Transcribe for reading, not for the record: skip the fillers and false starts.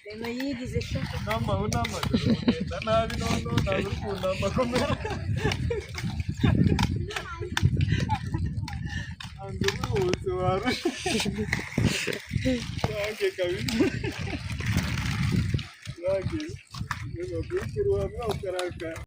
Reno yigize sha. Unama unama ugenda nabi none ntabwo uri kunama komera. Ntabwo wihuse warusha. Nange kabisa. Nange. Niba kuri kuruhamwa ukarakara.